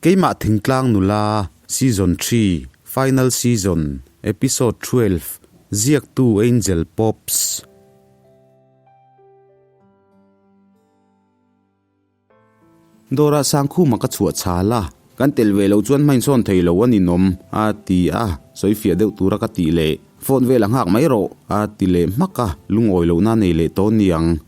Keimah Thingtlang Nula, Season xii, Final Season, Episode 12, Ziaktu Angel Pops. Dawrah Sangkhuma ka chhuah chhal a, kan tel ve loh chuan hmainsawn thei lo a ninawm, a ti a, sawifiah deuh tura ka tih leh, Phone vel a nghak mai rawh, a ti leh hmak a, lungawi lohna a nei leh tawh niang.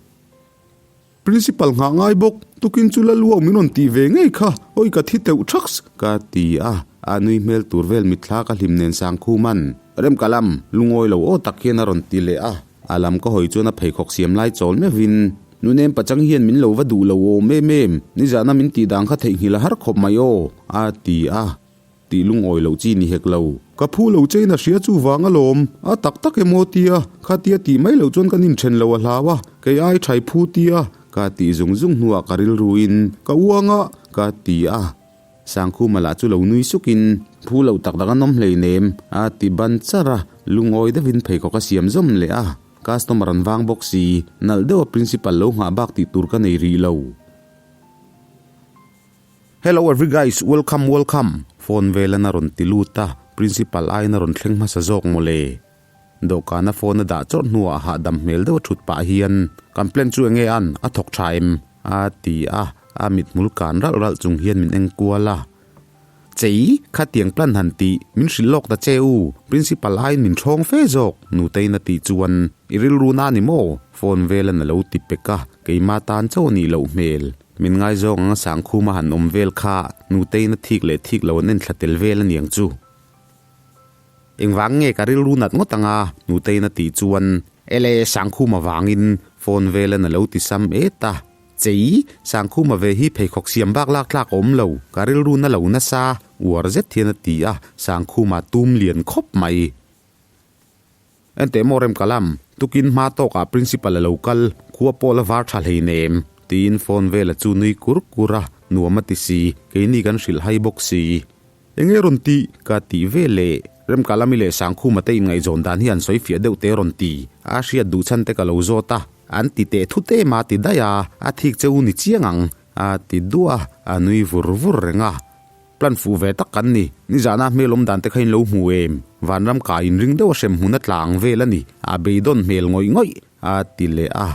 Principal nghah ngai bawk, tukin chu la luau min rawn tih ve ngei kha, awi ka thi teuh thaks, ka ti a, a nui hmel tur vel mitthla ka hlim nen Sangkhuman, Remkalam, lungawi lo aw tak hian a rawn ti leh a, a lam ka hawi chuan a pheikhawk siam lai chawl meuhin, Nunem pachang hian min lo va duh lo awm em em, nizahna min tih dan kha theihnghilh a har khawp mai aw, a ti a. Tih lungawi loh chi ni hek lo. Ka phu lo chein a hria chu vang alawm, a tak tak emaw tia, khatia tih mai loh chuan kan inthen lo a hlau a, kei ai thai phu tia, ka tih zung zung hnuah ka rilruin ka uang a, ka ti a. Sangkhuma lah chu lo nui sukin, Phu lo tak tak an awm hleinem, a ti ban char a, lungawi deuhin pheikhawk a siam zawm leh a. Customer an vang bawk si, nalh deuha principal lo nghah bak tih tur ka nei rih lo. Hello every guys, welcome welcome! Phone velan a rawn ti lut a, principal aiin a rawn thleng hmasa zawk mawle. Dawhkana phone a dah chawrh hnuah hahdam hmel deuh a thut pah hian, Kan plan chu enge an, a thawk tha em? a ti a, a mithmul kan ralh ralh chung hian min engkual a. Chei, khatiang plan han tih, min hrilh lawk ta che u, principal aiin min thawng fe zawk, Nuteiin a tih chuan, I rilru na ni maw? Phone velan a lo ti pek a, keimah tan chauh a nih loh hmel. Min ngaizawng anga Sangkhuma han awm vel kha Nuteiin a thik leh thik lo an enthla tel vel aniang chu. Engvang nge ka rilru nat ngawt anga Nuteiin a tih chuan Ele Sangkhuma vangin phone velan a lo ti sam et a. Chei, Sangkhuma ve hi pheikhawk siam bak lak tlak a awm lo, ka rilru na lo nasa, uar zet hian a ti a, Sangkhuma tum lian khawp mai. Enteh maw Remkalam, tukin hma tawkah Principal a lo kal, khua pawh la var tha hleinem, tiin phone vela chu nui kur kur a, nuam a ti si, keini kan hrilh hai bawk si. Enge rawn tih? Ka tih ve leh. Remkalami leh Sangkhuma te inngaihzawn dan hi an sawi fiah deuh te rawn ti, a hriat duh chhan te ka lo zawt a, an ti teh thut em a ti daih a, a thik che u ni chiang ang, a ti duah a, a nui vur vur reng a. Plan fuh ve tak kan ni. Nizana hmel awm dan te kha in lo hmu em? Vanram kai in ring deuh a hrem hmun a tla ang vel a ni. A beidawn hmel ngawih ngawih a ti leh a.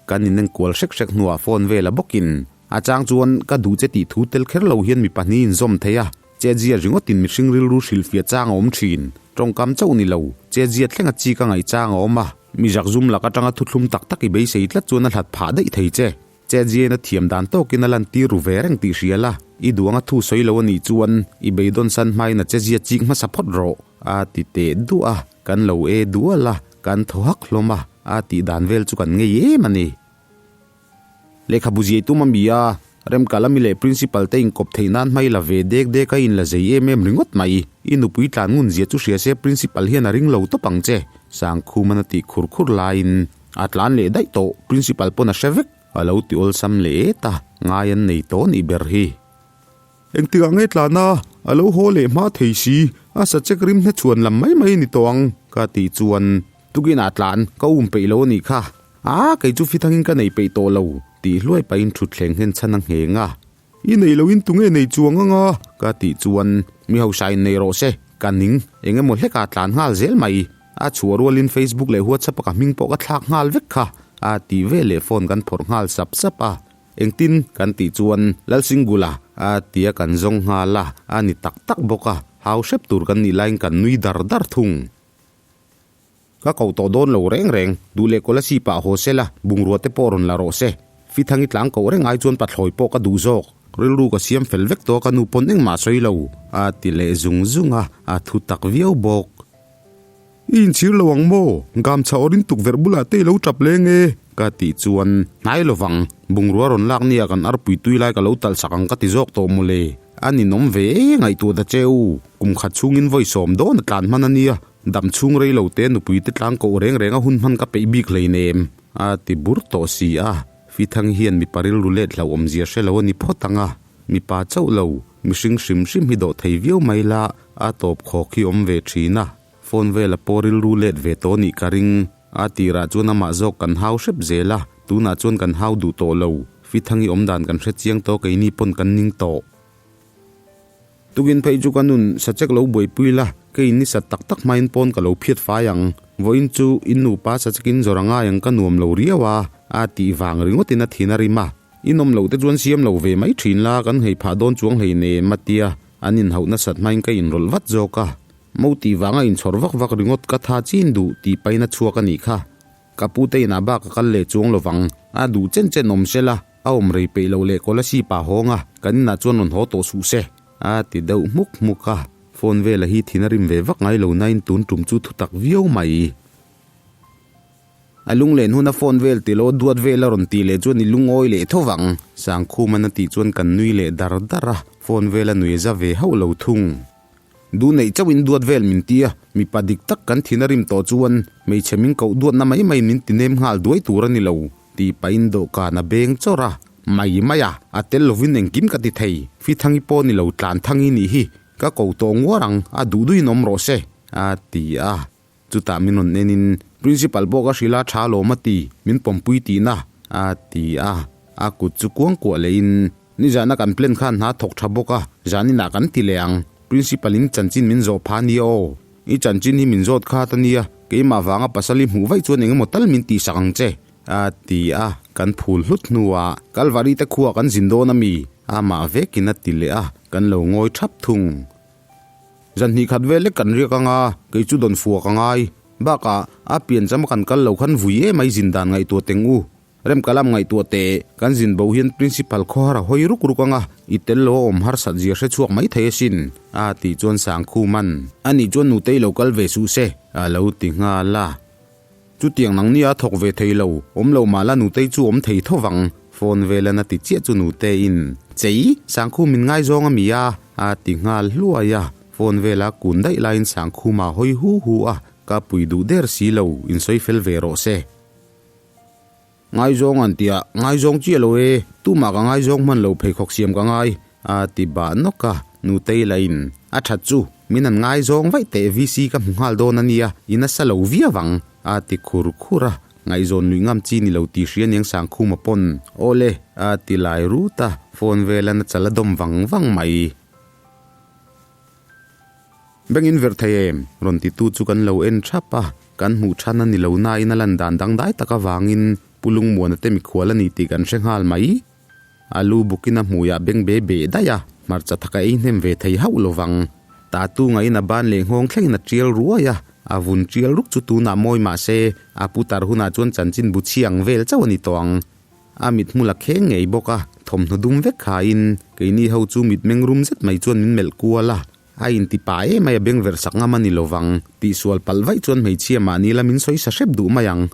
Kan in enkual hrek hrek hnuah phone vel a bawkin a chang chuan ka duh che tih thu tel kher lo hian mi pahnih in zawm thei a. Chezia ringawtin mihring rilru hrilhfiah chang a awm thin. Tawngkam chauh ni lo, chezia thleng a chi ka ngaih chang a awm a. Mi zakzum lak atanga thuthlum tak tak i beisei tlat chuan a hlat phah daih thei che. Chetziain a thiam dan tawkin a lantir ru ve reng tih hria la, i duang a thu sawi lo a nih chuan i beidawn san hmain a chetzia chik hmasa phawt rawh, a ti teh duah a, kan lo e dual a, kan thaw hak hlawm a, a tih dan vel chu kan ngei em a ni. Lehkhabu ziai tum a mi a, Remkalami leh Principal te inkawp theih nan hmai la ve dek dek a inla zei em em ringawt mai, i nupui tlan ngun zia chu hria se Principal hian a ring lo tawp ang che, Sangkhuman a tih khur khur laiin. A tlan leh daih tawh, Principal pawn a hre vek, a lo ti awlsam leh et a, ngai an nei tawh nih ber hi. Engtikah nge tlan a, a lo haw leh hma thei si, a sa chek rim hne chhuan lam mai mai a ni tawh ang, ka tih chuan tukin ah tlan ka um peih lo a nih kha, a kei chu fithangin ka nei peih tawh lo, tih hluai pahin thutthleng nghen chhan a ngheng a. I nei loin tunge nei chuang anga? ka tih chuan mi hausa in nei rawh se, ka ning eng emaw hlekah tlan nghal zel mai. A chhuah rualin Facebook leh WhatsApp a ka hming pawh ka thlak nghal vek kha a ti ve leh phone kan phawrh nghal sap sap a. Engtin kan tih chuan Lalsingula a tia kan zawng nghal a, a ni tak tak bawk a, hau hrep tur kan nih laiin kan nui dar dar thung. Ka koh tawh dawn lo reng reng, duh leh kawlasi pah haw se la, bungrua te pawh rawn la rawh se. Fithangi tlang koh reng ai chuan pathlawi pawh ka duh zawk. Rilru ka siam fel vek tawh a ka nu pawn engmah sawi lo, a ti leh zung zung a, a thu tak viau bawk. I inchhir lo ang maw? Gam chha awrin tukverh bulah te i lo tap leng e, ka tih chuan, Hnai lovang, bungrua rawn lak nia kan arpui tui lai ka lo talh sak ang ka ti zawk tawh mawle. A ninawm ve e, ngaihtuah ta che u. Kum khat chhungin vawi sawm dawn a tlan hman a nia, Dam chhung rei lo te nupui te tlang koh reng reng a hun hman ka peih bik hleinem, a ti bur tawh si a. Fithang hian mipa rilru let hlauhawm zia hre lo a ni phawt ang a, mipa chauh lo, mihring hrim hrim hi dawh thei viau mai la, a tawp khawk hi awm ve thin a. Phone vela pawh rilru let ve tawh nih ka ring. A tirah chuan amah zawk kan hau hrep zel a, tunah chuan kan hau duh tawh lo. Fithangi awm dan kan hre chiang tawh keini pawn kan ning tawh. Tukin phei chu ka nun sachek lo buaipui la, kei in ni sat tak tak hmain pawn ka lo phiat fai ang. Vawiin chu in nupa sachekin zawr a ngai ang ka nuam lo riau a, a tih vang ringawtin a thin a rim a. In awm loh te chuan siam lo ve mai thin la, kan nghei phah dawn chuang hleinem a tia, an inhauh nasat hmain ka inrawlh vat zawk a. Mo tih vanga inchhawr vak vak ringawt ka tha chin duh tih pain a chhuak a nih kha. Ka pu te inah bak a kal leh chuang lovang, a duh chen chen awm se la, a awm rei peih loh leh Kolasib ah hawng a, kan inah chuan rawn haw tawh suh se, a ti deuh hmuk hmuk a. Phone vela hi thin a rim ve vak ngai lo nain tun tum chu thutak viau mai. A lunglen huna phone vel ti lo duat vel a rawn tih leh chuan i lungawi leh tho vang. Sangkhuman a tih chuan kan nui leh dar dar a, phone vela nui a za ve hauh lo thung. Du neih chauhin duat vel min ti a, mipa dik tak kan thin a rim tawh chuan hmeichhe min koh duatna mai mai min ti nem nghal duai tur a ni lo tih pahin dawhkan a beng chawrh a, mai mai a, a tel lovin engkim ka ti thei, Fithangi pawh ni lo Tlanthangi nih hi ka ko tawh nguar ang, a duh duhin awm rawh se a ti a. Chutah min rawn enin, Principal pawh ka hrilh a tha lawm a ti, min pawmpui tihna a ti a, a kut chu kuang kuah lehin, Nizana kan plan khan hna thawk tha bawk a, zaninah kan ti leh ang. Principal in chanchin min zawh pha nia aw. I chanchin hi min zawt khat a nia, keimah vanga pasal i hmuh vaih chuan engemaw tal min tihsak ang che a ti a, kan phul hlut hnuah Kalvari te khuaa kan zin dawn a mi? Amah vekin a ti leh a, kan lo ngawi thap thung. Zan hnih khat vel lek kan riak anga, kei chu dawn fuak a ngai. Bakah, a pian chama kan kal lo khan vui em ai zin dan ngaihtuah teng u. Remkalam ngaihtuah teh, kan zin bo hian Principal khawhar a hawi ruk ruk anga, i tel lo a awm harsat zia hre chhuak mai thei asin, a tih chuan Sangkhuman, Ani chuan nutei lo kal ve suh se, a lo ti nghal a. Chutiang nang nia thawk ve thei lo, awm lo mah la nutei chu awm thei tho vang, phone velan a ti chiah chu nuteiin, Chei, Sangkhum min ngaizawng a mi a, a ti nghal hluai a. Phone vela kun daih laiin Sangkhuma hawi hu hu a, ka pui duh der si lo, insawi fel ve rawh se. Ngaizawng an ti a, ngaizawng chiah lo e, tumah ka ngaizawng hman lo pheikhawk siam ka ngai, a ti bah nawk a, Nutei lahin, A that chu, min an ngaizawng vaih teh VC ka hmu nghal dawn a nia, i nasa lo viau ang, a ti khur khur a, ngaihzawn nuih ngam chi ni lo tih hria niang Sangkhuma pawn, Aw le, a ti lai rut a, phone vela na chal a dawm vang vang mai. Bank in verh thei em? Rawn titu chu kan lo en thap a, kan hmuh than a ni lo nain a lan dan dangdai tak avangin Pu Lungmuana te mikhual a ni tih kan hre nghal mai. A lu bukin a hmuiah beng be beh daih a, hmarcha thak a ei hnem ve thei hauh lovang. Tatu ngaiin a ban leh nghawng thlengin a tial ruai a, a vun tial ruk chu tunah mawi mah se a putar hunah chuan chanchin bu chhiang vel chauh a ni tawh ang. A mithmul a kheng ngei bawk a, thawmhnaw dum vek khain keini ho chu mitmeng rum zet mai chuan min melh kual a, a inti pa em mai a beng verh sak ngam a ni lovang, tihsual palh vaih chuan hmeichhia mahni la min sawi sa hrep duh mai ang.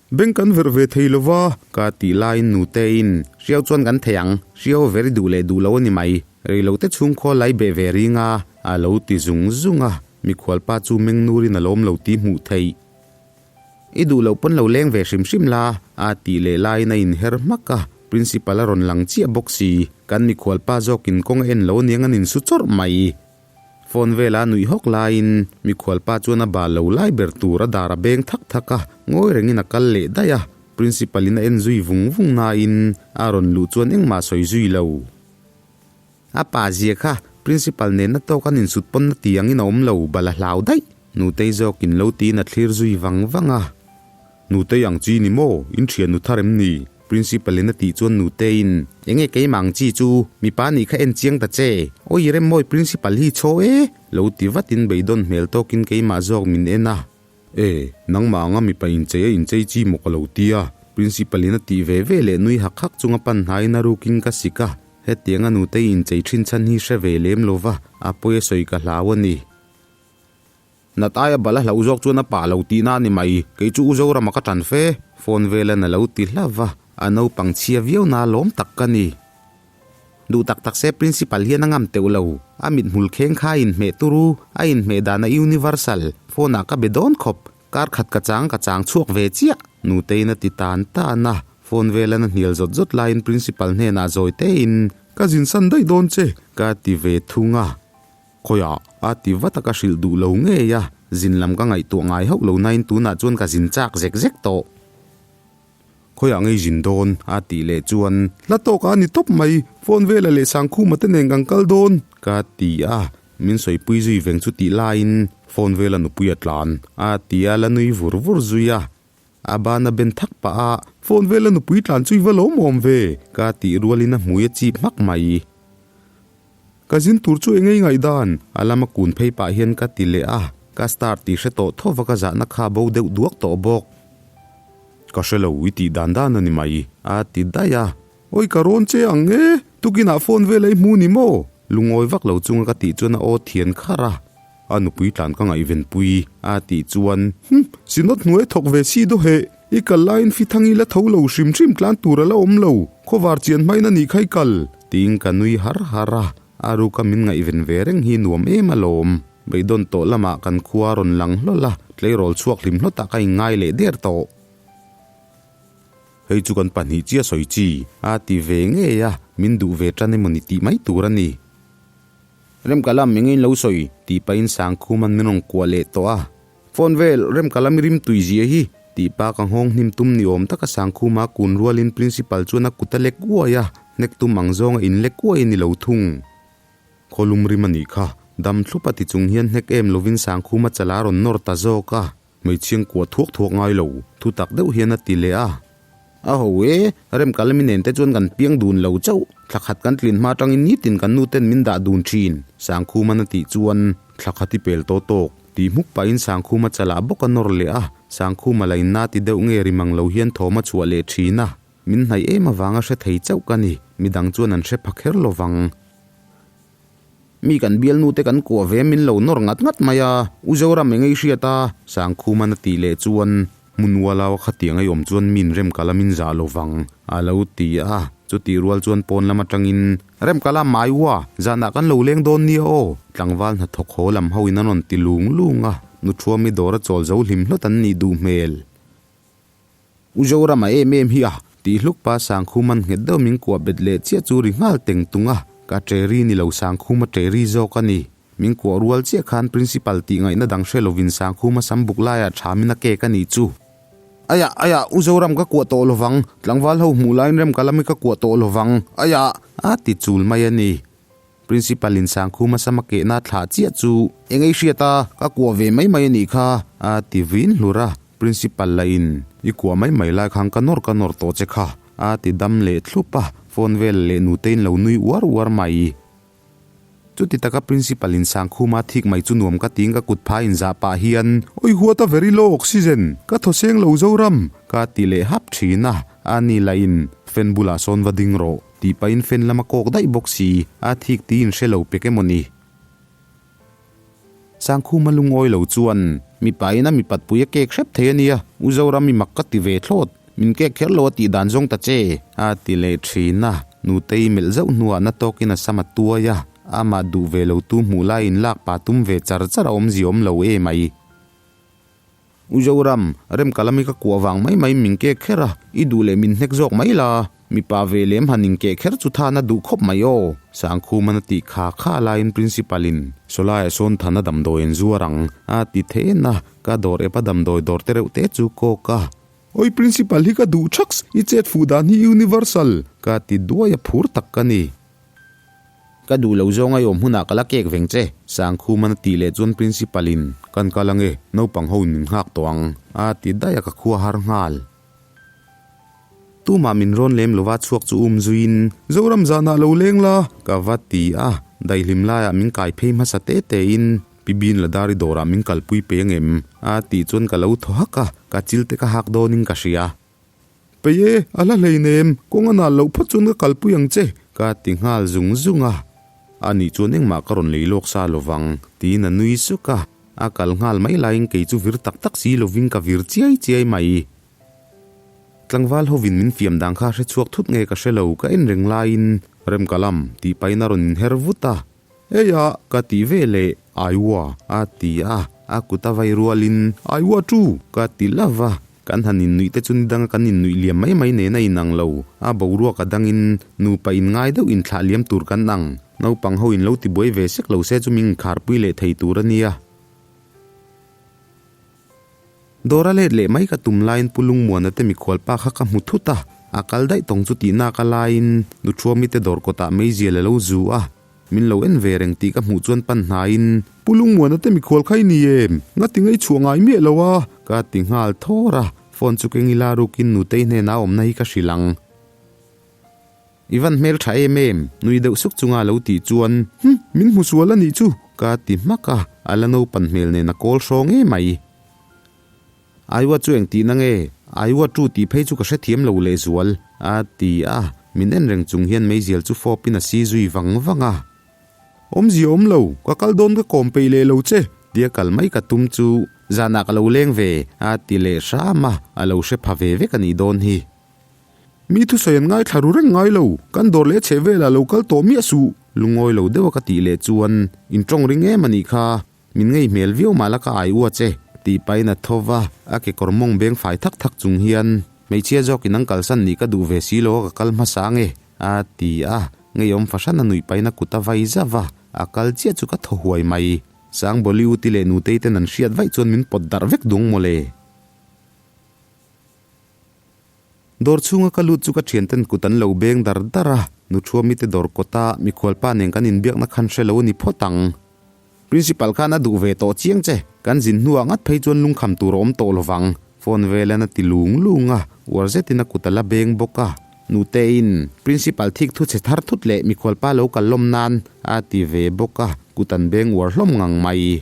Beng kan verh ve thei lova, ka tih laiin nutein, Hriau chuan kan thei ang, hriau a veri duh leh duh lo a ni mai, reilote chhungkhaw lai beh ve ring a, a lo ti zung zung a, mikhualpa chu meng nurin a lawm lo tih hmuh theih. I duh loh pawn lo leng ve hrim hrim la, a tih leh laiin a inher hmak a, Principal a rawn lang chiah bawk si, kan mikhual pa zawkin kawng a en lo aniang an insu chawrh mai. Phone vela a nuih hawk laiin mikhual pa chuan a bal lo lai ber tur a dar a beng thak thak a, ngawi rengin a kal leh daih a, Principal in a en zui vung vung nain a rawn luh chuan engmah sawi zui lo. A pa zia kha Principal nena tawk an insut pawn na ti angin a awm lo, bal a hlau daih. Nutei zawkin lo tiin a thlir zui vang vang a. Nutei ang chi ni maw? In thian nu thar em ni? Principal in a tih chuan Nuteiin, Enge keimah ang chi chu? Mipa nih kha en chiang ta che. Awi Remmawi Principal hi chhaw e! Lo ti vatin beidawn hmel tawkin keimah zawk min en a. E, nangmah anga mipa inchei a inchei chi maw ka lo ti a, Principal in a tih ve ve leh nui hak hak chunga pan hnaiin a rukin ka sik a, hetianga nutei inchei thin chhan hi hre ve lem lo va, a pawi a sawi ka hlau a ni. Nat aia bal a hlauh zawk chuan a pah lo tihna a ni mai, kei chu U Zorama ka tan fe, phone velan a lo ti hlauh va, a naupang chhia viau na lawm tak ka ni. Duh tak tak se Principal hian a ngam teuh lo. A mithmul kheng kha a inhmeh turu, a inhmeh dan a universal, phone ah ka be dawn khawp, kar khat ka chang ka chang chhuak ve chiah, Nuteiin a ti tan tan a, phone velan a hnial zawt zawt laiin Principal hnenah zawi tein, Ka zinsan daih dawn che, ka ti ve thung a. Khawiah a ti vat a ka hrilh duh lo ngei a, zin lam ka ngaihtuah ngai hauh lo nain tunah chuan ka zin chak zek zek tawh. Khawiah ngei zin dawn? a tih leh chuan, Hla tawk a ni tawp mai, phone vela leh Sangkhuma te nen kan kal dawn, ka ti a. Min sawipui zui veng chu tih laiin phone vela nupui a tlan, a ti a, la nui vur vur zui a. A ban a ben thak pah a, Phone vela nupui tlan chu i va lawmawm ve, ka tih rualin a hmui a chip hmak mai. Ka zin tur chu engei ngaihdan? A lama kun phei pah hian ka ti leh a, ka star tih hre tawh tho va ka zahna kha bo deuh duak tawh bawk. Ka hre lo, i tih dan dan a ni mai, a ti daih a. Awi ka rawn che ang e, tukinah phone vela i hmu ni maw? Lungawi vak lo chunga ka tih chuan a aw thian kharh a. A nupui tlan ka ngaihvenpui a tih chuan, Hum, Synod hnuai thawk ve si daw heh, i kal laiin fithang i la tho lo hrim hrim tlan tur a la awm lo, khawvar chian hmain a nih kha i kal, tiin ka nui har har a, a ruka min ngaihven ve reng hi nuam em alawm. Beidawn tawh lamah kan khua a rawn lang hlawl a, tleirawl chhuak hlim hlawtah ka inngai leh der tawh. Hei chu kan pahnih chiah sawi chi a ti ve ngei a, min duh ve tan emaw ni tih mai tur a ni. Remkalam eng in lo sawi tih pahin Sangkhuman min rawn kuah leh tawh a. Phone vel, Remkalam i rim tui zia hi tih pa ka nghawng hnim tum ni awm taka Sangkhuma kun rualin Principal chuan a kut a lek uai a, hnek tum ang zawnga in lek uai a ni lo thung. Khawlum rim a nih kha, dam thlup a ti chung hian hnek em lovin Sangkhuma chala a rawn nawr ta zawk a. Hmeichhiang kuah thuak thuak ngai lo, thu tak deuh hian a ti leh a. A ho e, Remkalami nen te chuan kan piang dun lo chauh, thla khat kan tlin hma atangin nitin kan nu ten min dah dun thin, Sangkhuman a tih chuan thla khat i pel tawh tawk, tih hmuk pahin Sangkhuma chalah bawk a nawr leh a, Sangkhuma la in na ti deuh nge ri mang lo hian thawm a chhuah leh thin a, min hnaih em avanga hre thei chauh ka ni, midang chuan an hre pha kher lo vang. Mi kan bialnu te kan kuah ve min lo nawr ngat ngat mai a, U Zoram eng ei hriat a? Sangkhuman a tih leh chuan hmun ualau a khatiang ei awm chuan min Remkala min zah lo vang a lo ti a, chutih rual chuan pawn lam atangin Remkala mai ua, zanah kan lo leng dawn nia aw, tlangval hnathawk haw lam ho in an rawn ti lung lung a, Nuthuami dawr a chawl zo hlim hlawt an nih duh hmel. U Zorama em em hi a, tih hluk pa Sangkhuman nghet deuh min kuah bet leh chiah chu ri nghal teng tung a, ka ṭeri ni lo Sangkhuma ṭeri zawk a ni. Min kuah rual chiah khan Principal tih ngaihna dang hre lovin Sangkhuma sam buk laiah ṭhamin a kek a nih chu. Aiah, aiah, U Zoram ka kuah tawh lovang, tlangval ho hmuh laiin rem ka lam i ka kuah tawh lovang, aiah, a ti chul mai a ni. Principal in Sangkhuma sama kehna thlah chiah chu eng ei hriat a, ka kuah ve mai mai a nih kha, a ti vin hlur a. Principal lah in, I kuah mai mai lai khan ka nawr ka nawr tawh che kha, a ti dam leh thlup a, phone vel leh nute in lo nui uar uar mai. Chuti taka Principal in Sangkhuma thik mai chu nuam ka tiin ka kut phah in zah pah hian, Oi huat a very low oxygen, ka thaw seng lo Zoram, ka ti leh hap thin a, a ni lah in, Fan bulah sawn va ding rawh. Tih pahin fan lam a kawk daih bawk si, a thik tiin hre lo pek emaw ni? Sangkhuma lungawi lo chuan, Mipa in a mipat pui a kek hrep thei a nia, U Zoram i mak ka ti ve thlawt, min kek kher lo a tih dan zawng ta che, a ti leh thin a, Nutei melh zauh hnuah na tawkin a sam a tuai a, amah duh ve lo tu hmuh laiin lak pa tum ve char char a awmzia awm lo emai. U Zoram, Remkalami ka kuah vang mai mai min kek kher a, i duh leh min hnek zawk mai la, mipa ve lem han inkeh kher chu than a duh khawp mai aw, Sangkhuman a tih kha kha laiin Principal in Sawlaiah sawn than a damdawi an zuar ang a ti then a, ka dawr ep a damdawi dawr te reuh te chu kawk a. Oi Principal hi ka duh thaks, i chet fuh dan hi universal, ka ti duai a phur tak ka ni. Ka duh lo zawng a i awm hunah ka la kek veng che, Sangkhuman a tih leh chuan Principal in, Kan kal ange, naupang ho in min nghak tawh ang, a ti daih a ka khua har nghal. Tumah min rawn lem lova chhuak chu um zuiin, Zoram zanah lo leng la, ka va ti a, daihlim laiah min kai phei hmasa te te in, Pi Bin Ladari dawrah min kalpui pe angem? a tih chuan ka lo thaw hak a, ka chil te ka hak dawnin ka hria. Pei e, a hla hleinem, kawng a nal loh phawt chuan ka kalpui ang che, ka ti nghal zung zung a. A nih chuan engmah ka rawn lei lawk sa lovang, tiin a nui suk a. A kal nghal mai laiin kei chu vir tak tak si lovin ka vir chiai chiai mai. Tlangval hovin min fiam dan kha hre chhuak thut nge ka hre lo, ka en reng laiin, Remkalam, tih pahin a rawn inher vut a. Eia, ka ti ve leh, Aiwa, a ti a, a kut a vai rualin, Aiwa tu, ka ti love a, kan han innuih te chu ni danga kan innuih liam mai mai nen a inang lo, a boruak a dangin nupa inngai deuh inthlah liam tur kan ang, naupang ho in lo ti buai ve sek lo se chu min inkharpui leh thei tur a nia. Dawra let leh mai ka tum laiin Pu Lungmuana te mikhual pa kha ka hmu thut a, a kal daih tawng chu tih nak a laiin Nuthuami te dawr kawtah meizial a lo zu a, min lo en ve reng tih ka hmuh chuan pan hnaiin, Pu Lungmuana te mikhual kha i ni em? Ngati ngei chhuah ngai miah lo a? ka ti nghal thawr a, phone chu keng ila rukin Nutei hnenah a awmna hi ka hrilh ang. I van hmel tha em em, nui deuh suk chunga lo tih chuan, Hm, min hmu sual a nih chu, ka ti hmak a, a la naupan hmel nen a kawl hrawng em mai. Aiwa chu eng tihna nge? Aiwa tu tih phei chu ka hrethiam lo lehzual, a ti a, min en reng chung hian meizial chu fawpin a si zui vang vang a. Awmzia awm lo, ka kal dawn ka kawm peih leh lo che, tia kal mai ka tum chu zanah ka lo leng ve, a ti leh hram a, a lo hre pha ve vek a nih dawn hi. Mi thusawi an ngaithla ru reng ngai lo, kan dawr leh chheh velah lo kal tawh miah suh. Lungawi lo deuha ka tih leh chuan, In tawng ring em a nih kha, min ngei hmel viau mah la ka ai ua che, tih pahin a tho va, a kekawr mawng beng fai thak thak chung hian, Hmeichhia zawkin an kalsan nih ka duh ve si lo a ka kal hmasa ange, a ti a, ngeiawm fahran a nuih pahin a kut a vai zauh va, a kal chiah chu ka thaw huai mai. Sangbawli uti leh nutei ten an hriat vaih chuan min pawt darh vek dung mawle. Dawr chhunga ka lut chu ka thianten kut an lo beng dar dar a, Nuthuami te dawr kawta mikhualpa nen kan inbiakna khan hre lo a ni phawt ang. Principal khan a duh ve tawh chiang che, kan zin hnuah ngat phei chuan lungkham tur a awm tawh lovang, phone velan a ti lung lung a, uar zetin a kut a la beng bawk a. Nutein, Principal thik thu che thar thut leh mikhualpa lo kal lawm nan, a ti ve bawk a, kut an beng uar hlawm ngang mai.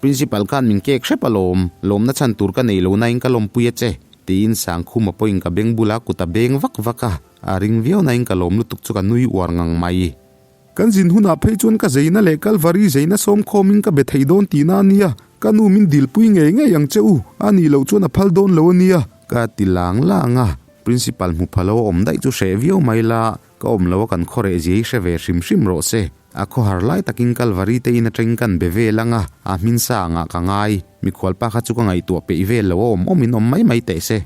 Principal khan min kek hrep alawm, lawmna chhan tur ka nei lo nain ka lawmpui a che, tiin Sangkhuma pawhin ka beng bula kut a beng vak vak a, a ring viau nain ka lawm lutuk chu ka nui uar ngang mai. Kan zin hunah phei chuan ka zeina leh Kalvari zeina sawmkhawmin ka be thei dawn tihna a nia, ka nu min dilpui ngei ngei ang che u, a nih loh chuan a phal dawn lo a nia, ka ti lang lang a, Principal hmu pha lo a awm daih chu hreh viau mai la, ka awm lo a kan khawreh zia hi hre ve hrim hrim rawh se. A khawhar lai takin Kalvari te in atangin kan be vel ang a, a hmin sa angah ka ngai. Mikhualpa kha chu ka ngaihtuah peih vel lo a awm awmin awm mai mai teh se.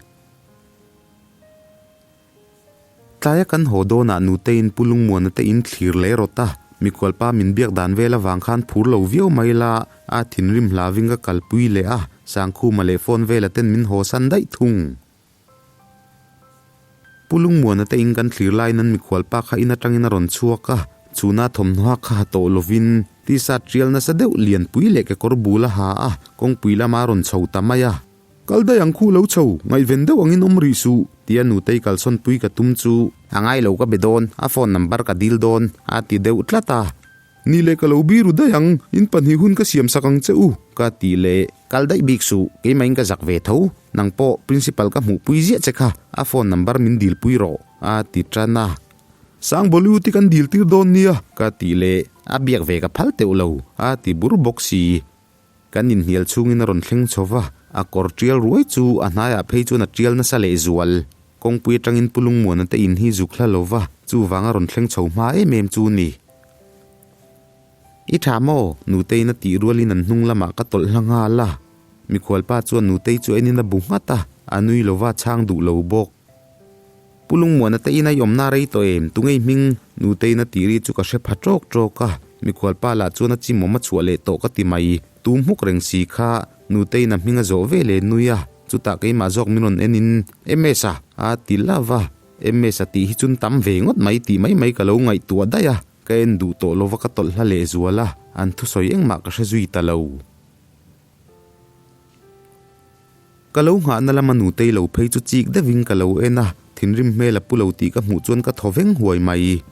Tlaia kan haw dawnah Nuteiin Pu Lungmuana te in thlir leh rawt a, mikhualpa min biak dan vel avang khan phur lo viau mai la, a thinrim hlavin ka kalpui leh a, Sangkhuma leh phone vela ten min haw san daih thung. Pu Lungmuana te in kan thlir laiin an mikhual pa kha in atangin a rawn chhuak a, chhuna thawmhnaw kha ha tawh lovin t-shirt tial nasa deuh lianpui leh kekawr bul a ha a, kawngpui lama a rawn chho ta mai a. Kal daih ang khu lo chho, ngaihven deuh angin awm rih suh, tia nutei kalsawn pui ka tum chu. A ngai lo ka be dawn, a phone number ka dil dawn, a ti deuh tlat a. Ni leh ka lo biru daih ang, in pahnih hun ka siam sak ang che u, ka ti leh. Kal daih bik suh, keimahin ka zak ve tho. Nang pawh principal ka hmuhpui ziah che kha, a phone number min dilpui rawh, a ti tan a. Sang Bollywood-i kan diltir dawn nia, ka ti leh. A biak ve ka phal teuh lo, a ti bur bawk si. Kan inhnial chhungin a rawn thleng chho va, a kawr tial ruai chu a hnaiah phei chuan a tial nasa lehzual. Kawngpui atangin Pu Lungmuana te in hi zuk hla lo va, chuvang a rawn thleng chho hma em em chu ni. I tha maw? Nuteiin a tih rualin an hnung lamah ka tawlh hla nghal a. Mikhualpa chuan Nutei chu enin a bu nghat a, a nui lo va, chhang duh lo bawk. Pu Lungmuana te in a i awmna rei tawh em? Tungei hming? Nuteiin a tih ri chu ka hre pha ṭawk ṭawk a, mikhualpa lah chuan a chimawm a chhuah leh tawh ka ti mai. Tum hmuk reng si kha Nuteiin a hming a zawh ve leh nui a, chutah keimah zawk min rawn en in MS a a ti love a, MS a tih hi chun tam ve ngawt mai tih mai mai ka lo ngaihtuah daih a, ka en duh tawh lova ka tawlh hla leh zual a, an thusawi engmah ka hre zui ta lo. Ka lo nghahna lama nutei lo phei chu chik deuhin ka lo en a, thinrim hmel a pu lo tih ka hmuh chuan ka thaw veng huai mai.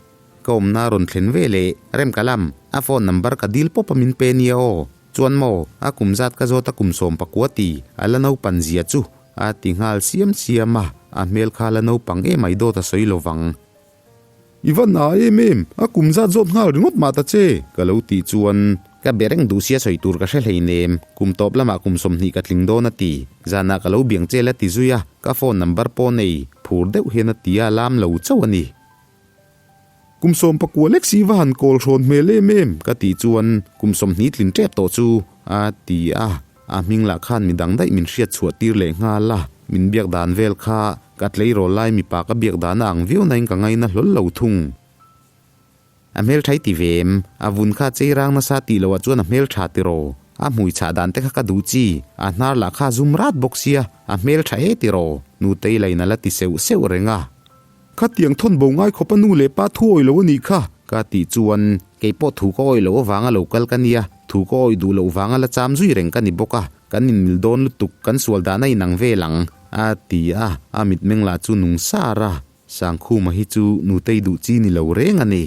Ka awmna a rawn thlen ve leh, Rem ka lam, a phone number ka dil pawp a min pe nia aw. Chuan maw, a kum zat ka zawt a kum 19 ti, a la naupan zia chu, a ti nghal siam siam a, a hmel kha la naupang emai dawt a sawi lovang. I va na em em, a kum zat zawt nghal ringawt mah ta che, ka lo tih chuan ka be reng duh sia sawi tur ka hre hleinem, kum tawp lamah kum 20 ka tling dawn a ti, zanah ka lo biang che la ti zui a, ka phone number pawh nei, phur deuh hian a ti a, lam lo chauh a ni. Kum 19 lek si va han kawl hrawn hmel em em, ka tih chuan kum 20 tlin tep tawh chu, a ti a. A hming lah khan midang daih min hriat chhuah tir leh nghal a, min biak dan vel kha ka tleirawl lai mipa ka biak dan a ang viau nain ka ngaina hlawl lo thung. A hmeltha i ti ve em? A vun kha chei rang nasa tih loh ah chuan a hmeltha tiraw? A hmui chhah dan te kha ka duh chi, a hnar lah kha a zum rat bawk sia, a hmel tha e tiraw? Nutei lain a la ti seuh seuh reng a. Khatiang thawn bo ngai khawp a nu leh pa thu awih lo a nih kha, ka tih chuan kei pawh thu ka awih loh avanga lo kal ka nia, thu ka awih duh loh vanga la cham zui reng ka ni bawk a, kan inmil dawn lutuk, kan sual dan a inang vel ang, a ti a, a mitmeng lah chu nung sar a, Sangkhuma hi chu nutei duh chi ni lo reng a ni.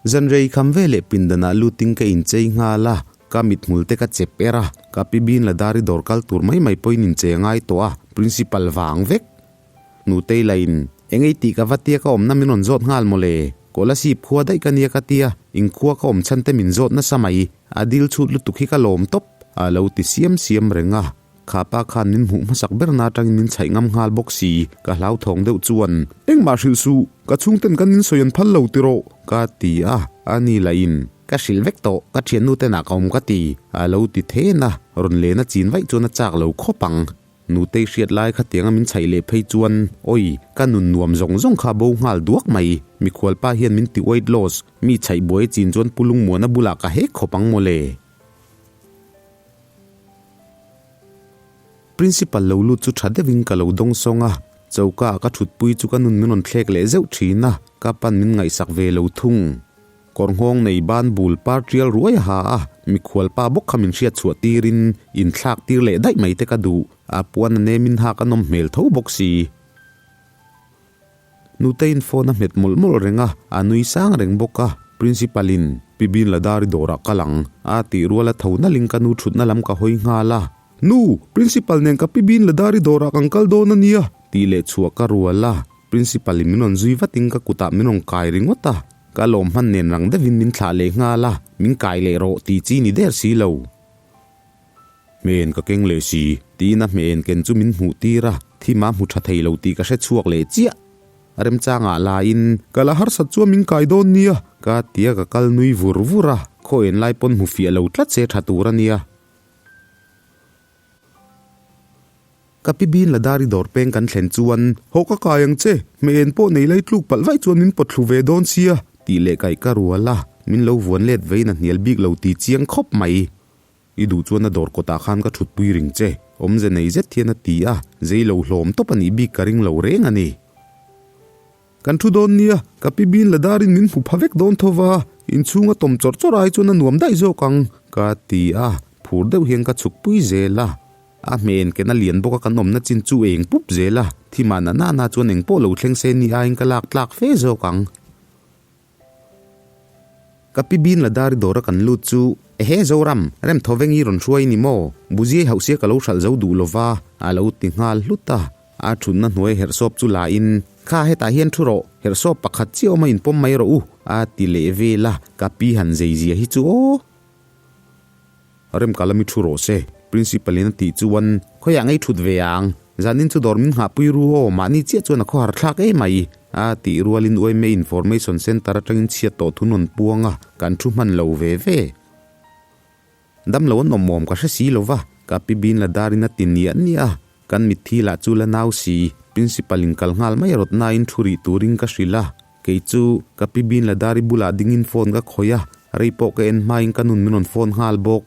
Zanrei kham veleh pindanah lutin ka inchei nghal a, ka mithmul te ka chep er a, ka pi bin la dari dawr kal tur mai mai pawhin inchei a ngai tawh a, principal vang vek. Nutei lain, Eng ei tih ka va tia ka awmna min rawn zawt nghal mawle, Kolasib khua daih ka nia ka tia, inkhua ka awm chhan te min zawt nasa mai, a dil chhut lutuk hi ka lawm tawp, a lo ti siam siam reng a. Kha pa khan min hmuh hmasak ber na atangin min chhaih ngam nghal bawk si, ka hlauthawng deuh chuan, Engmah hrilh suh, ka chhungten kan insawi an phal lo tiraw? ka ti a, a ni lahin, Ka hrilh vek tawh, ka thiannu tenah ka awm ka ti, a lo ti then a, rawn len a chin vaih chuan a chak lo khawp ang. Nutei hriat lai khatianga min chhaih leh phei chuan, Awi, ka nun nuam zawng zawng kha bo nghal duak mai, mikhualpa hian min ti weight loss, mi chhaih buai chin chuan Pu Lungmuana bulah ka hek khawp ang mawle. Principal lo lut chu tha deuhin ka lo dawng sawng a, choka ah ka thutpui chu ka nun min rawn thlek leh zeuh thin a, ka pan min ngaihsak ve lo thung. Kawr nghawng nei ban bul par tial ruai a ha a, mikhual pa bawk kha min hriat chhuah tirin inthlak tir leh daih mai te ka duh, a puan a nemin hak a nawm hmel tho bawk si. Nuteiin phone a hmet mawlh mawlh reng a, a nui sang reng bawk a. Principal in, Pi Bin Ladari dawrah kal ang, a tih rual a tho nalhin ka nu thutna lam ka hawi nghal a. Nu, Principal nen ka Pi Bin Ladari dawrah kan kal dawn a nia, tih leh chhuah ka rual a. Principal in min rawn zui vatin ka kutah min rawn kai ringawt a. Ka lawm hman nen rang deuhin min thlah leh nghal a, min kai leh rawh tih chi ni der si lo. Hmen ka keng leh si, tiin a hmen ken chu min hmuh tir a, thim a hmu tha thei lo tih ka hre chhuak leh chiah. Remchangah laiin, Ka la harsat chuan min kai dawn nia, ka tia ka kal nui vur vur a, khaw en lai pawn hmu fiah lo tlat se tha tur a nia. Ka pi bin la dari dawr peng kan thlen chuan, Haw ka kai ang che, hmeh en pawh nei lai tluk palh vaih chuan min pawt thlu ve dawn sia, tih leh kaih ka rual a, min lo vuan let vein a hnial bik lo ti chiang khawp mai. I duh chuan a dawr kawtah khan ka thutpui ring che, awmze nei zet hian a ti a, zei lo hlawm tawp a nih bik ka ring lo reng a ni. Kan thu dawn nia, ka pi bin la darin min hmu pha vek dawn tho va, inchhunga tawm chawrh chawrh ai chuan a nuam daih zawk ang, ka ti a, phur deuh hian ka chhukpui zel a. A hmel ken a lian bawk a kan awmna chin chu eng pup zel a, thimah na nana chuan engpawh lo thleng se ni aiin ka lak tlak fe zawk ang. Ka pi bin la dari dawra kan lut chu, Ehe Zoram, rem tho veng i rawn hruai ni maw? Buziai hauh sia ka lo hralh zo duh lova, a lo ti nghal hlut a. A thutna hnuai herhsawp chu la in, Kha hetah hian thu rawh, herhsawp pakhat chiah awm a inpawm mai rawh u, a ti leh vel a, ka pi han zei zia hi chu aw. Rem ka lami thu rawh se, Principal in a tih chuan, Khawiah ngei thut ve ang, zanin chu dawr min nghahpui ru aw, mahni chiah chuan a khawhar thlak em mai, a tih rualin UMA Information Centre atangin chhiat tawh thu nawn puang a, kan thu hman lo ve ve. Damlo an awm awm ka hre si lo va, ka pi bin la darin a ti niah niah a, kan mitthi lah chu la nau si, Principal in kal nghal mai rawt nain thu rih turin ka hrilh a, Kei chu ka pi bin la dari bulah dingin phone ka khawih a, rei pawh ka en hmain ka nun min rawn phone nghal bawk.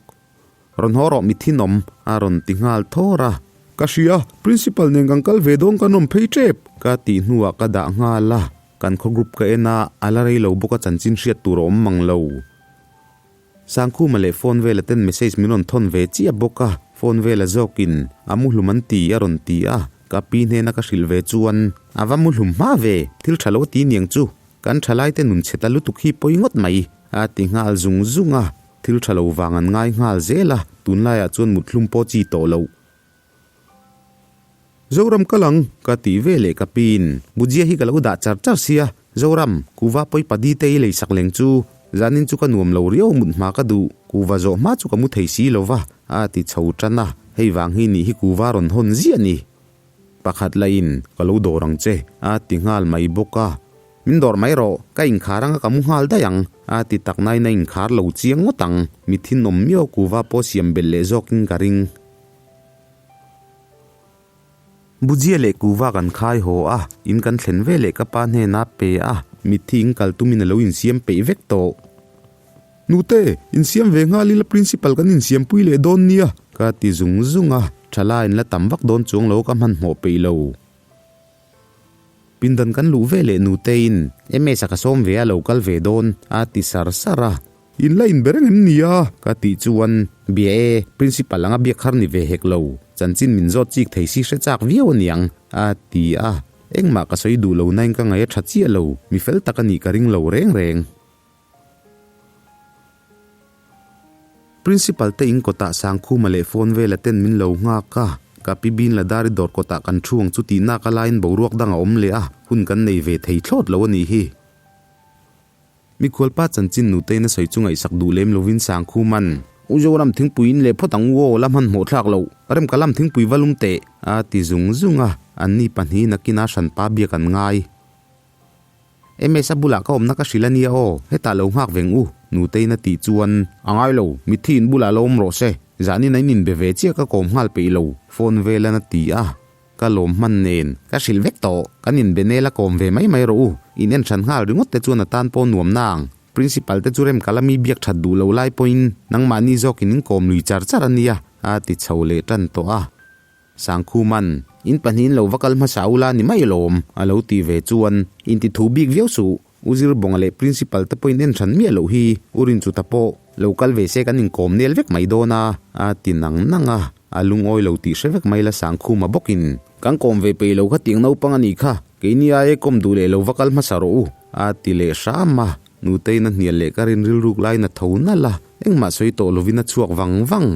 Rawn haw rawh mithinawm a rawn ti nghal thawr a. Ka hria, principal nen kan kal ve dawn kan rawn phei tep ka tih hnuah ka dah nghal a, kan khaw group ka en a, a la rei lo bawk a chanchin hriat tur a awm mang lo. Sangkhuma leh phone vela ten message min rawn thawn ve chiah bawk a, phone vela zawkin a muhlum an ti a rawn ti a, ka pi hnena ka hrilh ve chuan a va muhlum hma ve, thil tha lo ti niang chu, kan thalai te nun chhe ta lutuk hi pawi ngawt mai a ti nghal zung zung a, thil tha lo vang an ngai nghal zel a, tunlaiah chuan muthlum pawh chi tawh loh. Zoram kal ang, ka tih ve leh ka pin. Bujia hi ka lo dah char char sia, Zoram, kuva pawi padi te i lei sak leng chu, zanin chu ka nuam lo riau mut hma ka duh, kuva zawh hma chu ka mu thei si lo va, a ti chho tan a, hei vang hi nih hi kuva rawn hawn ziah ni. Pakhat lahin, ka lo dawr ang che, a ti nghal mai bawk a. Min dawr mai rawh, ka inkhar anga ka mu nghal daih ang, a ti tak nain a inkhar lo chiang ngawt ang, mi thinawm miau kuva pawh siam belh leh zawkin ka ring. Bujia leh kuva kan khai haw a, in kan thlen ve leh ka pa hnena pe a, mitthi in kal tumin a lo insiam peih vek tawh. Nute, insiam ve nghal ila Principal kan insiampui leh dawn nia, ka ti zung zung a, thala in la tam vak dawn chuang lo ka hmanhmawh peih lo. Pindan kan luh ve leh Nutein MS-a ka sawm ve a lo kal ve dawn, a ti sar sar a. In la inbe reng em nia? ka tih chuan, Bia e, Principal anga biak har ni ve hek lo, chanchin min zawt chik thei si hre chak viau aniang, a ti a. Engmah ka sawi duh lo nain ka ngaih a tha chiah lo, mi fel tak a nih ka ring lo reng reng. Principal te in kawtah Sangkhuma leh phone vela ten min lo nghak a, ka pi bin la dari dawr kawtah kan thu ang chu tih nak a laiin boruak dang a awm leh a, hun kan nei ve thei thlawt lo a nih hi. Mikhualpa chanchin nutei na sawi chu ngaihsak duh lem lovin Sangkhuman, U Zoram thingpui in leh phawt ang u aw, la hmanhmawh thlak loh, rem ka lam thingpui va lum teh, a ti zung zung a, anni pahnihin a kina hranpa biak an ngai. MS-a bulah ka awmna ka hrilh a nia aw, hetah lo nghak veng u, Nuteiin a tih chuan, A ngai lo, mitthi in bulah lo awm rawh se, zanin a in inbe ve chiah ka kawm nghal peih lo, phone velan a ti a. Ka lawm hman nen, ka hrilh vek tawh, kan inbe nel a kawm ve mai mai rawh u, in en hran nghal ringawt te chuan a tan pawh nuam nang. Principal te chu rem ka la mi biak that duh lo lai pawhin nangmahni zawkin in kawm lui char char a nia, a ti chho leh tan tawh a. Sangkhuman, In pahnihin lo va kal hmasa ula ni mai alawm, a lo ti ve chuan, In ti thu bik viau suh, U Zirbawnga leh Principal te pawhin en hran miah loh hi, U Rinchuta pawh lo kal ve se kan inkawm nel vek mai dawn a, a ti nang nang a, a lungawi lo tih hre vek mai la Sangkhuma bawkin, Kan kawm ve peih lo kha tiang naupang a nih kha, keini aia kawm duh leh lo va kal hmasa rawh u, a ti leh hram a, Nuteiin a hnial leh ka rin rilruk laiin a tho nalh a, engmah sawi tawh lovin a chhuak vang vang.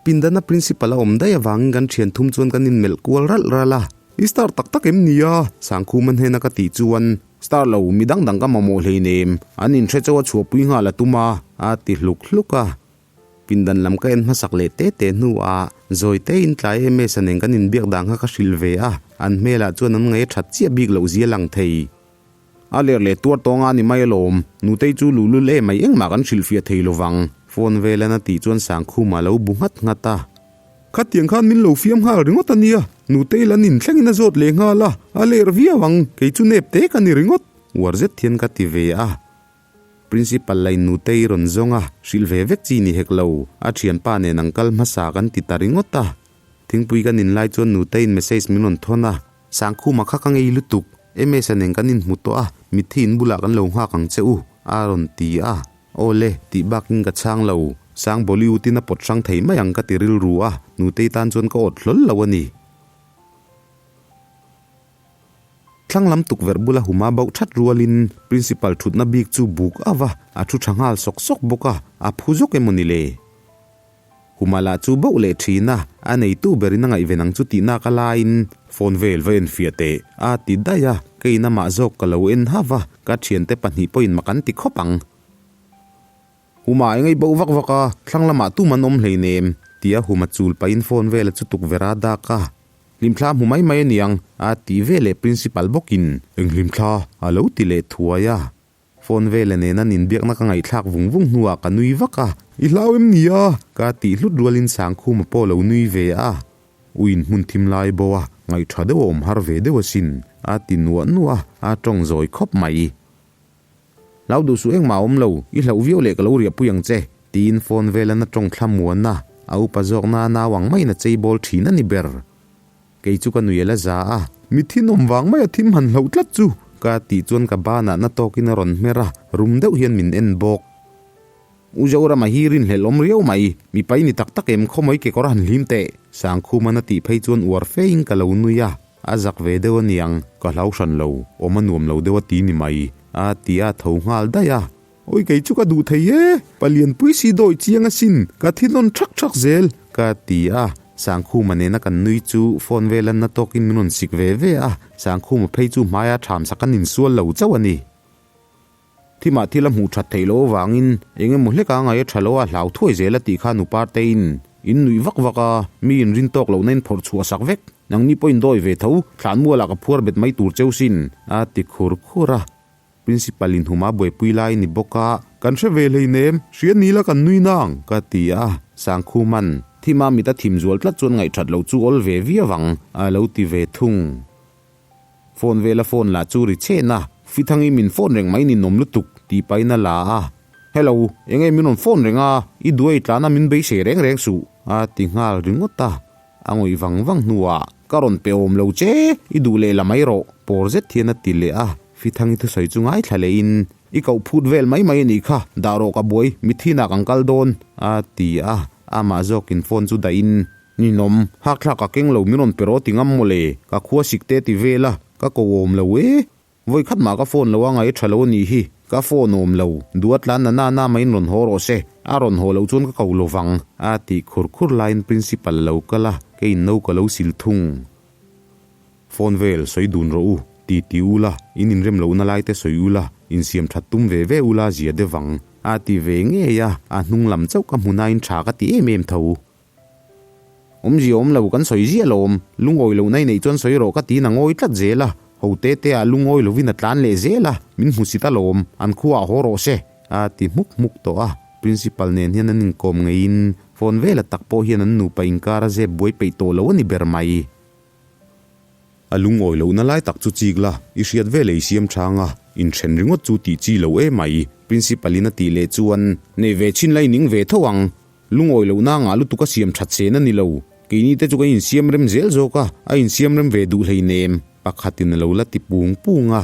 Pindana Principal a awm daih avangin kan thian thum chuan kan inmelh kual ralh ralh a. I star tak tak em ni a? Sangkhuma hnena ka tih chuan, Star lo, mi dang dang ka mamawh hleinem, an inhre chauh a chhuahpui nghal a tum a, a ti hluk hluk a. Pindan lam ka en hmasak leh te te hnuah zawi tein tlai MS-a nen kan inbiak dan kha ka hrilh ve a, an hmelah chuan an ngaih a that chiah bik loh zia lang thei. A ler leh tuar tawng a ni mai alawm, Nutei chu luhlul em mai engmah kan hrilhfiah thei lovang, phone velan a tih chuan Sangkhuma lo bu nghat nghat a. Khatiang khan min lo fiam nghal ringawt a nia, Nutei lan inthlengin a zawt leh nghal a, a ler viau ang, kei chu nep te ka ni ringawt, uar zet hian ka ti ve a. Principal lain Nutei rawn zawng a, hrilh ve vek chi ni hek lo, a thianpa nen ang kal hmasa kan ti ta ringawt a. Thingpui kan inlai chuan Nuteiin message min rawn thawn a. Sangkhuma kha ka ngei lutuk, MS-a nen kan inhmu tawh a, mitthi in bulah kan lo nghak ang che u, a rawn ti a. Aw le, tih bakin ka chhang lo. Sang Bollywood-in a pawt hrang thei mai ang ka ti rilru a, nutei tan chuan ka awt hlawl lo a ni. Thlang lam tukverh bula huma bauh that rualin Principal thutna bik chu buk ava, a thu tha nghal sawk sawk bawk a, a phu zawk emaw ni le? Huma lah chu bauh leh thin a, a neitu berin a ngaihven ang chu tih nak a laiin phone vel va en fiah teh a ti daih a, keiin amah zawk ka lo en hauh a, ka thiante pahnih pawhin mak an ti khawp ang. Huma eng ei bauh vak vak a, thlang lamah tum an awm hleinem, tia Huma chul pahin phone vela chu tukverh a dak a, Hlimthla hmu mai mai aniang a ti ve leh Principal bawkin eng hlimthla a lo ti leh thuai a. Phone vela nena ninbiakna ka ngaihthlak vung vung hnuah ka nui vak a, I hlau em ni a? Ka tih hlut rualin Sangkhuma pawh lo nui ve a. Uiin hmun thim lai bo a, ngaihtha deuh a awm har ve deuh asin, a ti nuah nuah a, a tawng zawi khawp mai. Hlau duh suh engmah a awm lo, i hlauh viau leh ka lo riahpui ang che, tiin phone velan a tawng thla muan a, a upa zawkna a nau ang maiin a cheibawl thin a ni ber. Kei chu ka nui a la za a. Mi thinawm vang mai a thim han hloh tlat chu! Ka tih chuan ka banah na tawkin a rawn hmer a, rum deuh hian min en bawk. U Zorama hi rinhlelh awm riau mai, mipa i ni tak tak em khawmawi kekawr han hlim teh! Sangkhuman a tih phei chuan uar fe in ka lo nui a, a zak ve deuh aniang, ka hlau hran lo, awm a nuam lo deuh a ti ni mai, a ti a tho nghal daih a. Awi kei chu ka duh thei e, palianpui si dawi chiang asin, ka thi nawn thak thak zel, ka ti a. Sangkhuma nena kan nui chu phone vel an na tawkin min rawn sik ve ve a, Sangkhuma phei chu hmaia tham sak an insual lo chauh a ni. Thimah thil a hmuh that theih loh avangin eng emaw hleka ngaih a tha lo a hlau thuai zel a tih kha Nupartein in nuih vak vak a, mi inrin tawk lohna in phawrh chhuah sak vek, nangni pawh in dawi ve tho, thlanmualah ka phuar bet mai tur cheu sin, a ti khur khur a. Principal in huma buaipui lai ni bawk a, kan hre ve hleinem, hria ni la kan nui nang, ka ti a. Sangkhuman, Thima mit a thim zual tlat chuan ngaihthat loh chu awl ve viau ang, a lo ti ve thung. Phone vela phone lah chu ri chhen a, Fithangi min phone reng mai ninawm lutuk tih pahin a la a. Hello, enge min rawn phone reng a, i duai tlana min beisei reng reng suh a ti nghal ringawt a. A ngawih vang vang hnuah, Ka rawn pe awm lo che, i duh leh la mai rawh, pawr zet hian a ti leh a. Fithangi thusawi chu ngaithla lehin, I koh phut vel mai mai a nih kha, dah rawh ka buai, mithinah kan kal dawn, a ti a. Amah zawkin phone chu dahin, Ninawm, hakthlak ka keng lo min rawn pe rawh ti ngam mawle, ka khua sik te ti vel a, ka ko awm lo e. Vawi khat mah ka phone lo a ngaih tha lo a nih hi, ka phone awm lo, duh a tlan na na na maiin rawn haw rawh se, a rawn haw loh chuan ka ko lo vang, a tih khur khur laiin principal a lo kal a, keiin no ka lo sil thung. Phone vel sawi dun rawh u, ti ti ula, in inrem lohna lai te sawi ula, insiam that tum ve ve ula zia deuh vang, a ti ve ngei a, a hnung lam chauh ka hmu nain tha ka ti em em tho. Awmzia awm lo kan sawi ziah lawm, lungawi loh na i neih chuan sawi rawh ka tiin a ngawi tlat zel a, ho te te ah lungawi lovin a tlan leh zel a, min hmu si ta lawm, an khua ah haw rawh se, a ti hmuk hmuk tawh a, Principal nen hian an inkawm ngeiin phone vela tak pawh hian an nupa inkar a zep buai peih tawh lo a ni ber mai. A lungawi lohna lai tak chu chik la, i hriat ve lei siam chang a, inthen ringawt chu tih chi lo em mai, Principal in a tih leh chuan, Nei ve chin la i ning ve tho ang, lungawi lohna ngah lutuk a siam that sen a ni lo, keini te chu kan insiam rem zel zawk a, a insiam rem ve duh hleinem, pakhatin a lo la ti pung pung a.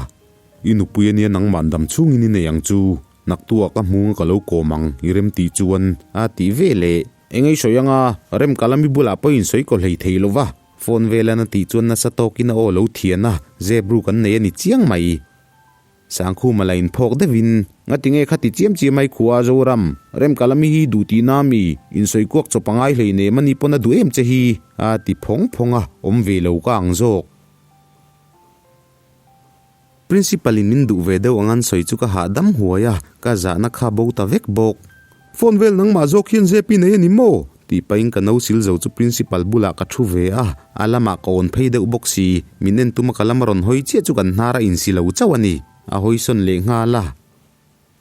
I nupui ania nangmah dam chhungin i nei ang chu, naktuah ka hmung a ka lo kawm ang, i rem tih chuan, a tih ve leh. Engei sawi anga, rem kalami bulah pawh insawi kaw hlei thei lova, Phone velan a tih chuan nasa tawkin a aw lo thian a, zep ruk an nei a ni chiang mai. Sangkhuma la inphawk deuhin, Ngati nge kha ti chiam chiam ai khua a Zoram, Remkalami hi duh tihna a mi, insawi kuak chawp a ngai hlei nem a ni pawn a duh em che hi, a ti phawng phawng a, awm ve lo ka ang zawk. Principal in min duh ve deuh ang an sawi chu ka hahdam huai a, ka zahna kha bo ta vek bawk. Phone vel nangmah zawk hian zep i nei a ni maw? tih pahin ka no sil zo chu principal bulah ka thu ve a, a lamah ka awn phei deuh bawk si, min en tuma ka lam a rawn hawi chiah chu kan hnar a insi lo chauh a ni, a hawi sawn leh nghal a.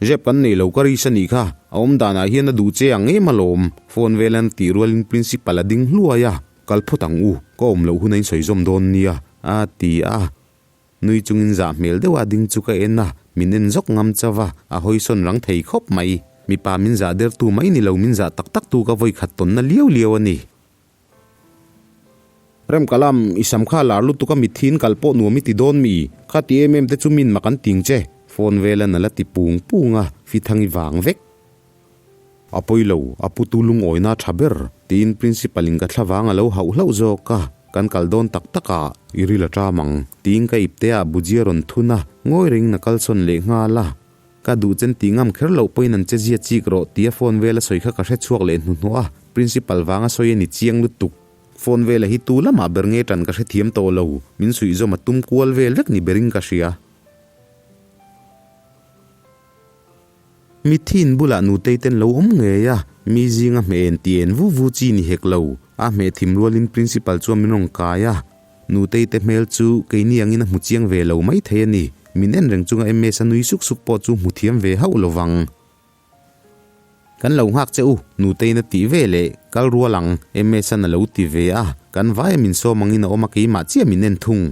Zep kan nei lo ka ris a nih kha, a awm danah hian a duh che ang em alawm, phone vel an tih rualin principal a ding hluai a, kal phawt ang u, ka awm loh hun a insawi zawm dawn nia, a ti a. Nui chungin zah hmel deuha ding chu ka en a, min en zawk ngam chauh a, a hawi sawn rang thei khawp mai. Mipa min zah dertu mai ni lo min zah tak tak tu ka vawi khat tawnna liau liau a ni. Remkalam, i sam kha lar lutuk a mithiin kal pawh nuam i ti dawn mi? Kha ti em em te chu min mak an ting che, phone velan a la ti pung pung a, Fithangi vang vek. A pawi lo, a putu lungawina a tha ber, tiin Principal in ka thlavang a lo hauh hlauh zawk a, kan kal dawn tak tak a, i ril a ṭam ang, tiin ka ipte ah Bujia rawn thun a, ngawi rengin a kalsawn leh nghal a. Ka duh chen tih ngam kher loh pawhin an che zia chik rawh tia phone vela sawi kha ka hre chhuak leh hnuhnawh a, Principal vanga sawi a ni chiang lutuk. Phone vela hi tu lamah ber nge ṭan ka hrethiam tawh lo, min suihzawm a tum kual vel vek ni berin ka hria. Mithiin bulah nutei ten lo awm ngei a, mi zinga hmeh en ti en vu vu chi ni hek lo. A hmeh thim rualin principal chuan min rawn kai a, nutei te hmel chu keini angin a hmu chiang ve lo mai thei a ni. Min en reng chunga MS a nui suk suk pawh chu hmu thiam ve hauh lovang. Kan lo nghak che u, nuteiin a tih ve leh kal rual ang, MS-an a lo ti ve a, kan vaia min sawm angin a awm a keimah chiah min en thung.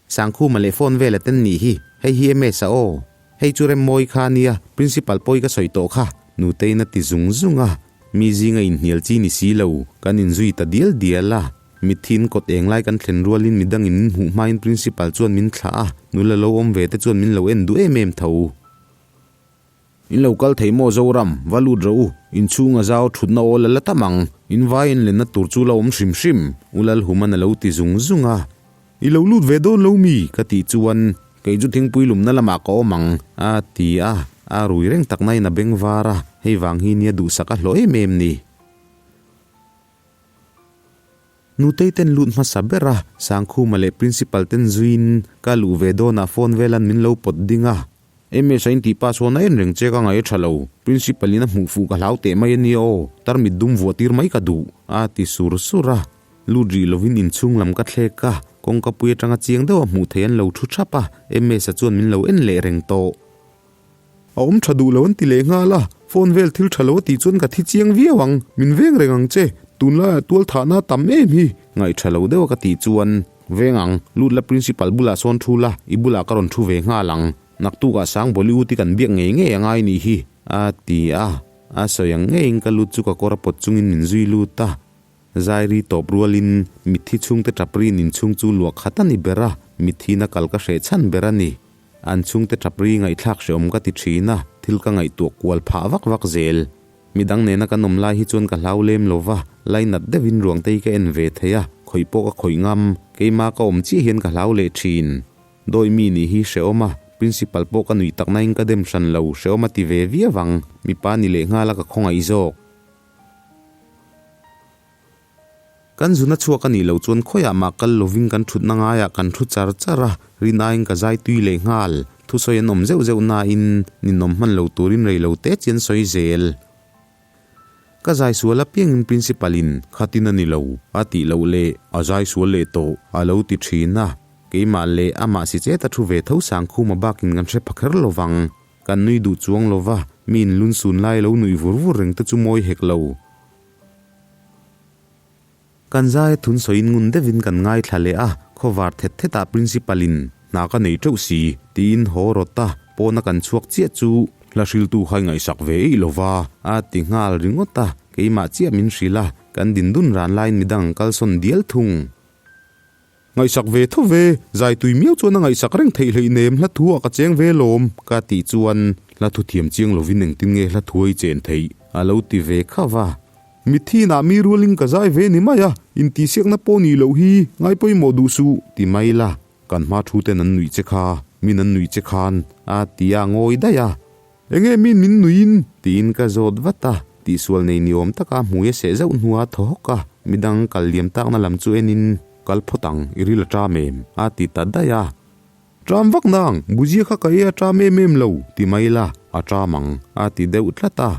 Sangkhuma leh phone vel a ten nih hi, hei hi MS a aw. Hei chu Remmawi kha a nia, Principal pawi ka sawi tawh kha, Nuteiin a ti zung zung a. Mi zinga inhnial chi ni si lo, kan inzui ta dial dial a. Mithiin kawt eng lai kan thlen rualin midangin min hmuh hmain Principal chuan min thlah a, nula lo awm ve te chuan min lo en duh em em tho. In lo kal thei maw Zoram, va lut rawh u, inchhunga zau thutna awl a la tam ang, in vai in lenna tur chu la awm hrim hrim, U Lalhuman a lo ti zung zung a. I lo lut ve dawn lo mi? ka tih chuan, Kei chu thingpui lumna lamah ka awm ang, a ti a, a rui reng tak nain a beng var a, hei vang hi nia duhsak a hlawh em em ni. Nutei ten lut hmasa ber a, Sangkhuma leh Principal ten zuiin ka luh ve dawnah phone velan min lo pawt ding a. MS a intih pa sawn a en reng che ka ngaih a tha lo, Principal in a hmuh fuh ka hlau teh mai a nia aw, tarmit dum vuah tir mai ka duh, a ti sur sur a. Lut rih lovin inchhung lam ka thlek a, kawngka pui atanga chiang deuh a hmuh theih an lo thu thap a, MS a chuan min lo en leh reng tawh. A awm tha duh lo an ti leh nghal a, phone vel thil tha lo a tih chuan ka thi chiang viau ang, min veng reng ang che, tunlaiah tual thahna a tam em hi, ngaih tha lo deuh a ka tih chuan. Veng ang, lut la Principal bulah sawn thu la, i bulah ka rawn thu ve nghal ang. Naktukah sang Bollywood i kan biak ngei ngei a ngai nih hi, a ti a. A sawi ang ngeiin ka lut chu ka kawr a pawt chungin min zui lut a. Zairi tawp rualin mitthi chhungte tap rin inchhung chu luah khat a ni ber a, mitthina kal ka hreh chhan ber a ni. An chhungte tap ri ngaihthlak hrehawm ka ti thin a, thil ka ngaihtuah kual phah vak vak zel. Midang nena kan awm lai hi chuan ka hlau lem lo va, lainat deuhin ruangtei ka en ve thei a, khawih pawh ka khawih ngam, keimah ka awm chiah hian ka hlau leh thin. Dawi mi nih hi hrehawm a, principal pawh ka nuih tak nain ka dem hran lo, hrehawm a ti ve viau ang, mipa ni leh nghal a ka khawngaih zawk. Kan zuna chhuak a nih loh chuan khawiah mah kal lovin kan thutna ngaiah kan thu char char a, rin aiin ka zai tui leh nghal. Thusawi an awm zeuh zeuh nain ninawm hman lo turin rei lo te chian sawi zel. Ka zai sual apiangin Principal in khatin a ni lo a tih loh leh a zai sual leh tawh a lo ti thin a, keimah leh amah si chet a thu ve tho Sangkhuma bakin kan hre pha kher lovang. Kan nui duh chuang lo va, mi in lun sun lai lo nuih vur vur reng te chu mawi hek lo. Kan zai a thun sawiin ngun deuhin kan ngaithla leh a, khawvar thet thetah Principal in hna ka nei teuh si tiin haw rawt a, pawna kan chhuak chiah chu hla hriltu kha i ngaihsak ve eih lo va a ti nghal ringawt a, keimah chiah min hrilh a, kan din dun ran laiin midang an kalsawn dial thung. Ngaihsak ve tho ve, zai tui miau chuan a ngaihsak reng theih hleih nem hla thu ah ka cheng ve lawm ka tih chuan hla thu thiam chiang lovin engtin nge hla thu a i chen theih a lo ti ve kha va. Mitthi inah mi rualin ka zai ve ni mai a, intihsiakna pawh nih loh hi ngai pawimawh duh suh ti mai la, kan hma thu ten an nuih che kha, min an nuih che khan a ti a ngawi daih a. Enge min min nuiin? tiin ka zawt vat a, tihsual nei ni awm taka hmui a seh zauh hnua thaw hawk a, midang kal liam takna lam chu enin, Kal phawt ang, i ril a ṭam em? a ti ta daih a. Ṭam vak nang, buzia kha ka ei a ṭam em em lo, ti mai la, a ṭam ang, a ti deuh tlat a.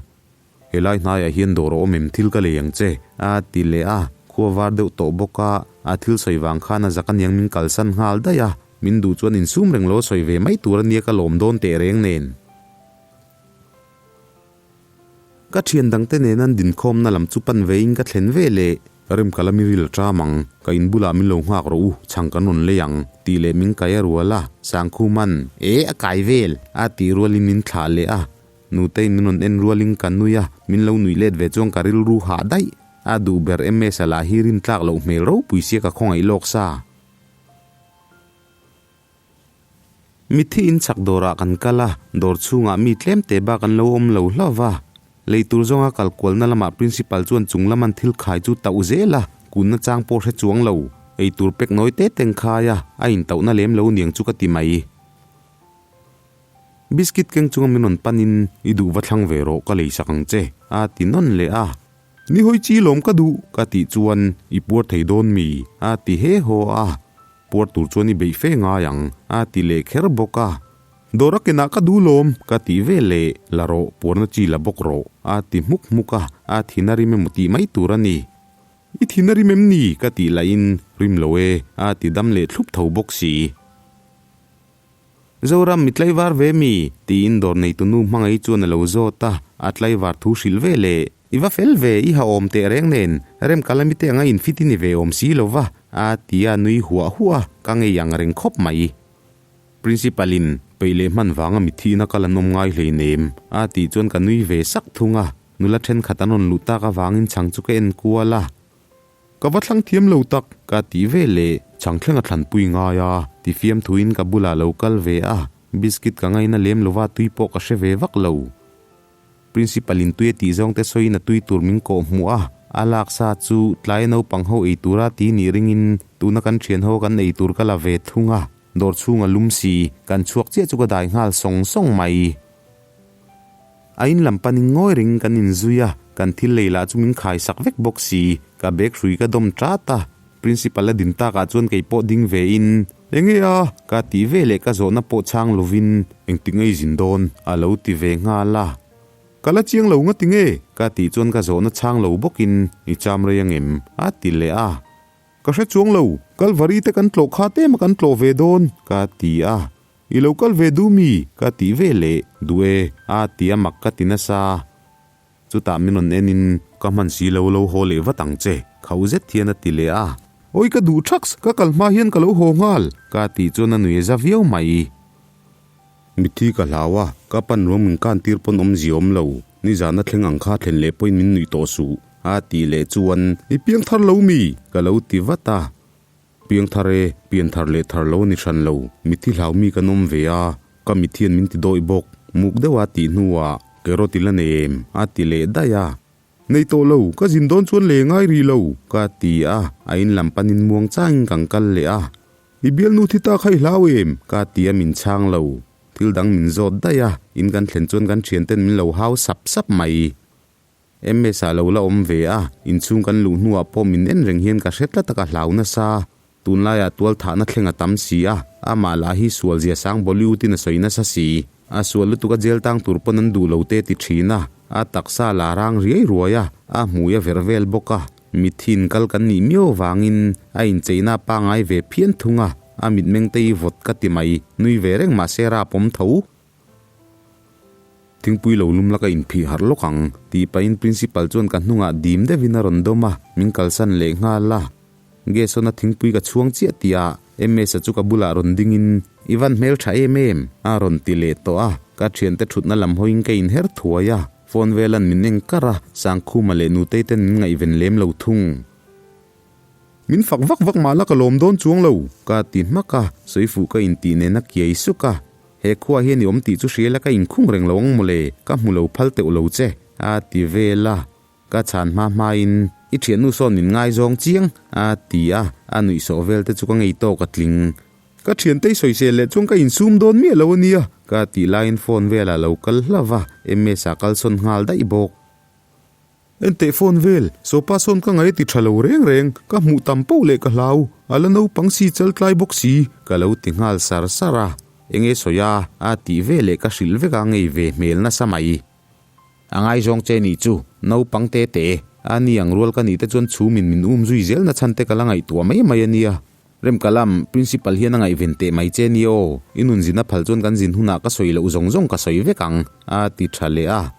Helai hnaiah hian dawr a awm em thil ka lei ang che, a ti leh a, khua var deuh tawh bawk a, a thil sawi vang khan a zak aniang min kalsan nghal daih a. Min duh chuan insum reng lo sawi ve mai tur ania ka lawm dawn teh reng nen. Ka thian dangte nen an dinkhawmna lam chu pan vein ka thlen ve leh. Rem ka la mi ril ṭam ang, ka in bulah min lo nghak rawh u, chhang kan rawn lei ang, tih leh min kai a rual a, Sangkhuman, E, a kai vel, a tih rualin min thlah leh a. Nutei min rawn en rualin ka nui a, min lo nuih let ve chuan ka rilru hah daih. A duh ber MS-a lah hi rintlak loh hmel ropui sia ka khawngaih lawk sa. Mitthi in chak dawrah kan kal a, dawr chhungah mi tlem te bak an lo awm lo hlauh va. Lei tur zawnga kal kualna lamah Principal chuan chung laman thil khai chu tauh zel a, kunna chang pawh hre chuang lo. Ei tur pek nawi te teng khai a, a intauhna lem lo niang chu ka ti mai. Biscuit keng chunga min rawn panin, I duh va thlang ve rawh, ka lei sak ang che, a ti nawn leh a. Ni hawi chi lawm ka duh, ka tih chuan, I puar thei dawn mi? a ti he haw a. Puar tur chuan i beih fe ngai ang, a ti leh kher bawk a. Dawr a kenah ka duh lawm, ka tih ve leh, La rawh, puarna chi la bawk rawh, a ti hmuk hmuk a, a thin a rim emaw tih mai tur a ni. I thin a rim em ni? ka tih lahin, Rim lo e, a ti dam leh thlup tho bawk si. Zoram, i tlaivar ve mi? tiin dawr neitunu hmangaih chuan a lo zawt a, a tlaivar thu hrilh ve leh. I va fel ve, i ha awm teh reng nen, rem kalami te anga infit i ni ve awm si lo va, a ti a nui huah huah a, ka ngei ang reng khawp mai. Principal in peih leh hman vanga mitthihna kal an awm ngai hleinem, a tih chuan ka nui ve sak thung a, nula thenkhat an rawn luh tak avangin chhang chu ka en kual a. Ka va thlang thiam lo tak, ka ti ve leh. Chhang thleng a thlanpui ngai a, ti fiam thuin ka bulah lo kal ve a, biscuit ka ngaina lem lova tui pawh ka hre ve vak lo. Principal in tui a tih zawng te sawiin a tui tur min kawh hmuh a, a lak sa chu tlai naupang ho ei tura ti nih ringin tuna kan thian ho kan ei tur ka la ve thung a, dawr chhung a lum si, kan chhuak chiah chu ka dai nghal sawng sawng mai. A in lam panin ngawi reng kan inzui a, kan thil lei lah chu min khai sak vek bawk si, ka bag hrui ka dawm tat a, Principal a din takah chuan kei pawh ding ve in, Enge a? ka tih ve leh ka zawhna pawh chhang lovin, Engtik ngei zin dawn? a lo ti ve nghal a. Ka la chiang lo ngati nge? ka tih chuan ka zawhna chhang lo bawkin, I cham rei angem? a ti leh a. Ka hre chuang lo, Kalvari te kan tlawh kha tlem a kan tlawh ve dawn, ka ti a. I lo kal ve duh mi? Ka tih ve leh duh e, a ti a mak ka ti nasa. Chutah min rawn en in, Ka hman si lo, lo haw leh vat ang che, khauh zet hian a ti leh a. Awi ka duh thaks, ka kal hma hian ka lo haw nghal, ka tih chuan a nui a za viau mai. Mitthi ka hlau a, ka pan ruang min kan tir pawn awmzia awm lo, nizan a thleng ang kha thlen leh pawhin min nuih tawh suh, a tih leh chuan, I piang thar lo mi? ka lo ti vat a. Piang thar e, pian thar leh thar lo a ni hran lo, mitthi hlau mi kan awm ve a, ka mitthi an min ti dawih bawk, muk deuha tih hnuah, Carrot i la nei em? a ti leh daih a. Nei tawh lo, ka zin dawn chuan le ngai rih lo, ka ti a, a in lam panin muang changin kan kal leh a. I bialnu thi ta kha i hlau em? ka ti a min chhang lo. Thil dang min zawt daih a, in kan thlen chuan kan thianten min lo hau sap sap mai. MS ah lo la awm ve a, inchhung kan luh hnuah pawh min en reng hian ka hre tlat a ka hlau nasa. Tunlaiah tual thahna thleng a tam si a, amah lah hi sual zia sang Bollywood in a sawi nasa si. A sual lutuk a jail tang tur pawn an duh lo te ti thin a, a taksa la rang riai ruai a, a hmui a verh vel bawk a. Mithin kal kan nih miau avangin a incheina a pangai ve phian thung a, a mitmeng te hi vawt ka ti mai, nui ve reng mahse rap awm tho. Thingpui lo lum la ka inphih harh lawk ang, tih pahin Principal chuan ka hnungah dim deuhin a rawn dawm a, min kalsan leh nghal a. Gas-awn a thingpui ka chhuang chiah tihah MS-a chu ka bulah rawn dingin, I van hmel tha em em, a rawn ti leh tawh a, ka thiante thutna lam hawiin ka inher thuai a, phone velan min eng kar a, Sangkhuma leh Nutei ten min ngaihven lem lo thung. Min fak vak vak mah la ka lawm dawn chuang lo, ka ti hmak a, sawifuh ka intih nen a kiai suk a. He khua hian i awm tih chu hria la ka inkhung reng lo ang mawle, ka hmu lo phal teuh lo che, a ti vel a. Ka chhan hma hmain, I thiannu sawn min ngaizawng chiang, a ti a, a nuihsawh vel te chu ka ngei tawk a tling. Ka thiantei sawisel leh chuan ka insum dawn miah lo a nia, ka tih laiin phone velah lo kal hlauh va, MS-a kalsawn nghal daih bawk. Enteh phone vel, sopa sawn ka ngaih a ti tha lo reng reng, ka hmuh tam poh leh ka hlau, a la naupang si chal tlai bawk si, ka lo ti nghal sar sar a, enge sawi a, a tih ve leh ka hrilh vek a ngei ve hmel nasa mai. A ngaizawng che nih chu, naupang te te, a ni ang rual ka nih te chuan chhum in min um zui zel na chhan te ka la ngaihtuah mai mai a nia. Remkalam, Principal hian a ngaihven teh mai che nia aw, i nun zin a phal chuan kan zin hunah ka sawi loh zawng zawng ka sawi vek ang, a ti tha leh a.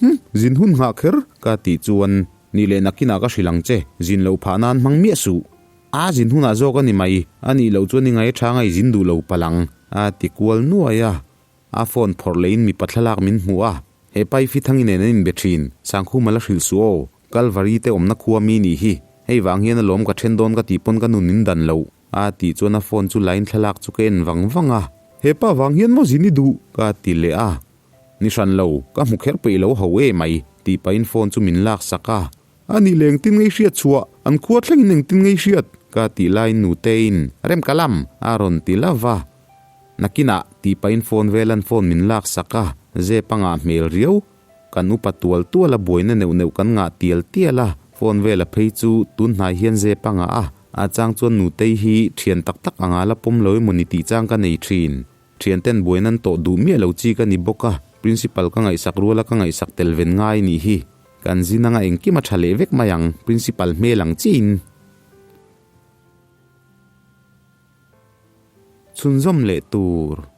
Hm, zin hun nghah kher, ka tih chuan, Ni leh nakinah ka hrilh ang che, zin loh phah nan hmang miah suh. A zin hunah zawk a ni mai, a nih loh chuan i ngai tha ngai zin duh lo palh ang, a ti kual nuai a. A phone phawrh lehin mipa thlalak min hmuh a, he pai fi thangi nen an inbe thin, Sangkhuma la hrilh suh aw, Kalvari te awmna khua mi nih hi, hei vang hian alawm ka then dawn ka tih pawn ka nun in dan loh, a tih chuan a phone chu lain thlalak chu ka en vang vang a. He pa vang hian maw zin i duh? ka ti leh a. Ni hran lo, ka hmu kher peih lo ho e mai, tih pahin phone chu min lak sak a. A nih leh engtin ngei hriat chhuah, an khua thlengin engtin ngei hriat? ka tih laiin Nuteiin, Rem ka lam! a rawn ti lo va. Nakinah, tih pahin phone velan phone min lak sak a, zep a ngah hmel riau. Kan upa tual tual a buaina neuh neuh kan ngah tial tial a, phone vela phei chu tun hnai hian zep a ngah a, a chang chuan Nutei hi thian tak tak anga la pawm lo emawni tih chang ka nei thin. Thianten buain an tawh duh miah lo chi ka ni bawk a, Principal ka ngaihsak ruala ka ngaihsak tel ven ngai nih hi. Kan zin anga engkim a tha leh vek mai ang, Principal hmel ang chiin. Chhunzawm leh tur.